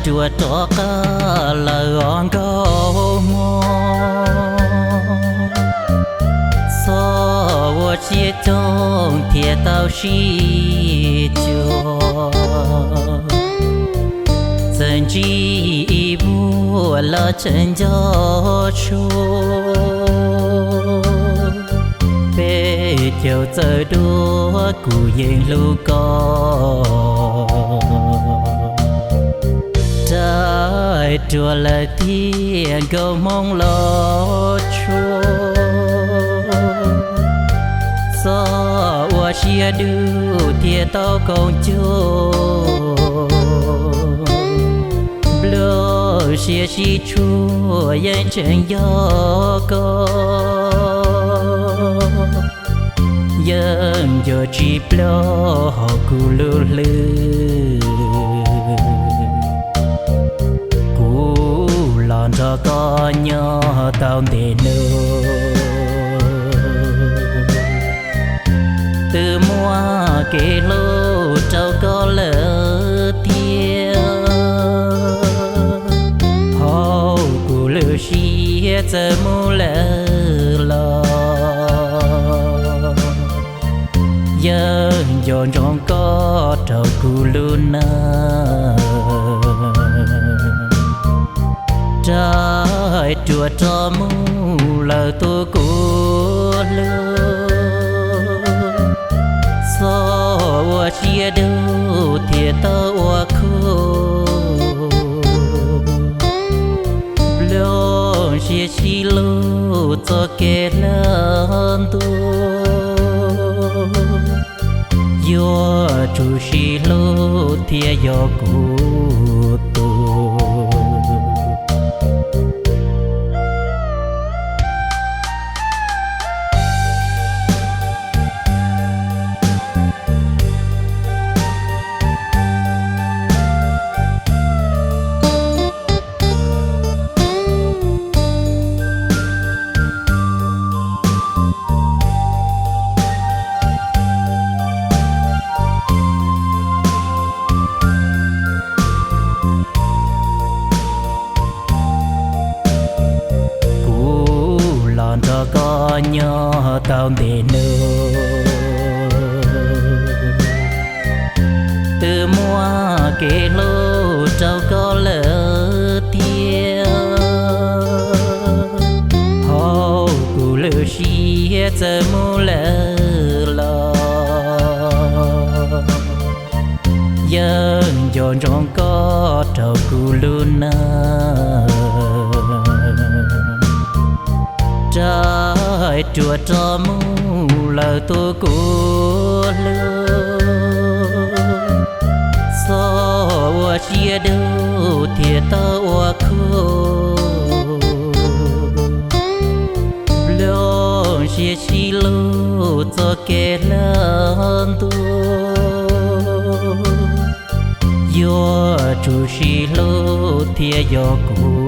Tsuas rov qab lawm os nkauj mog, txhob ua siab coob thiaj tau sib cuag. Txawm ntsib ib vuag los tseem nco tshua, peb caug txawm dua kuv yeej hlub koj. Rais ruam lawm thiab nkauj hmoob los tshua, txhob ua siab dub thiaj tau koom cuag. Nplooj siab sib tshuam yeej tseem yog koj, yeej yuav tsis ploj hauv kuv lub hlwb. Kuv los nrog koj nyob tau ntev hnub, twb muab kev hlub rau koj lawm thiab. Hauv kuv lub siab txawm mus lawm los, yeej nco ntsoov koj rau kuv lub neej. Rais ruam rov mus lawm tus kuv hlub, txhob ua siab dub thiaj tau ua khuj. Nplooj siab sib hlub txoj kev hlab ntuj, yuav tsum sib hlub thiaj yog kuv tus. Kuv los nrog koj nyob tau ntev hnub, twb muab kev hlub rau koj lawm thiab. Hauv kuv lub siab txawm mus lawm los, yeej nco ntsoov koj rau kuv lub neej. Rais ruam rov mus lawm tus kuv hlub, txhob ua siab dub thiaj tau ua khuj. Nplooj siab sib hlub txoj kev hlab ntuj, yuav tsum sib hlub thiaj yog kuv